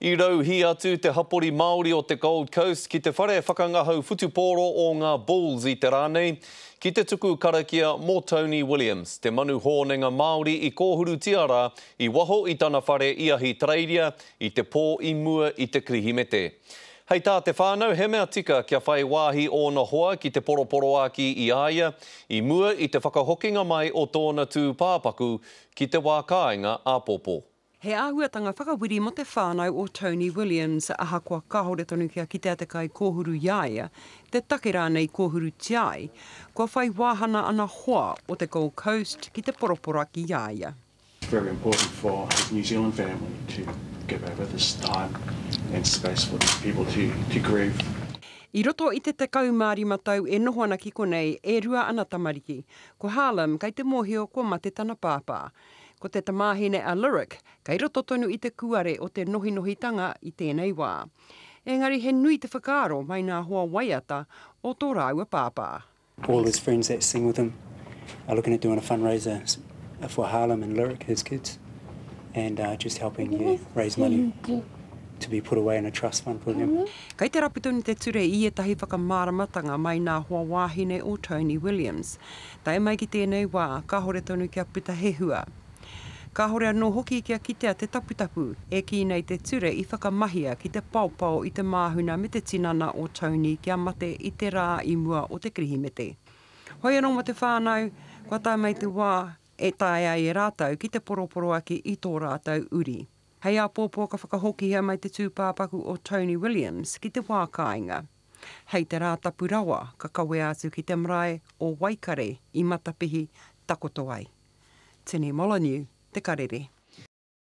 I rauhī atu te hapori Māori o te Gold Coast ki te whare whakangahau whutupōro o ngā Bulls i te rā nei, ki te tuku karakia mō Tony Williams, te manu hōnenga Māori i kōhurutia rā i waho i tana whare i Ahitereiria i te pō i mua i te Kirihimete. Hei tā te whānau, he mea tika kia whai wāhi ōna hoa ki te poroporoākī i a ia i mua i te whakahokinga mai o tōna tūpāpaku ki te wā kāinga āpōpō. He āhuatanga whakawiri mō te whānau o Tony Williams, ahakoa kāore tonu kia kitea te kaikōhuru i a ia, te take rānei i kōhurutia ai, kua whai wāhana ana hoa o te Gold Coast ki te poroporaki i a ia. It's very important for his New Zealand family to give over this time and space for these people to to grieve. I roto i te 15 tau e noho ana ki konei, e rua ana tamariki. Ko Harlem kei te mōhio kua mate tana pāpā. Ko te tamāhine a Lyric, kei roto tonu i te kūare o te nohinohitanga i tēnei wā. Engari he nui te whakaaro mai nā hoa waiata o tō rāua pāpā. All his friends that sing with him are looking at doing a fundraiser for Harlem and Lyric, his kids, and just helping yeah, raise money to be put away in a trust fund for them. Kei te rapu tonu te ture i ētahi whakamāramatanga mai nā hoa wāhine o Tony Williams. Tae mai ki tēnei wā, kāhore tonu kia puta he hua. Kāhore anō hoki kia kitea te taputapu e kī nei te ture i whakamahia ki te paopao i te māhuna me te tinana o Tony kia mate i te rā i mua o te Kirihimete. Hoi anō mō te whānau, kua tae mai te wā e taea ai e rātou ki te poroporoaki i tō rātou uri. Hei āpōpō ka whakahokihia mai te tūpāpaku o Tony Williams ki te wā kāinga. Hei te Rātapu rawa ka kawea atu ki te marae o Waikare i Matapihi takoto ai. Tini Molyneux, Te Karere.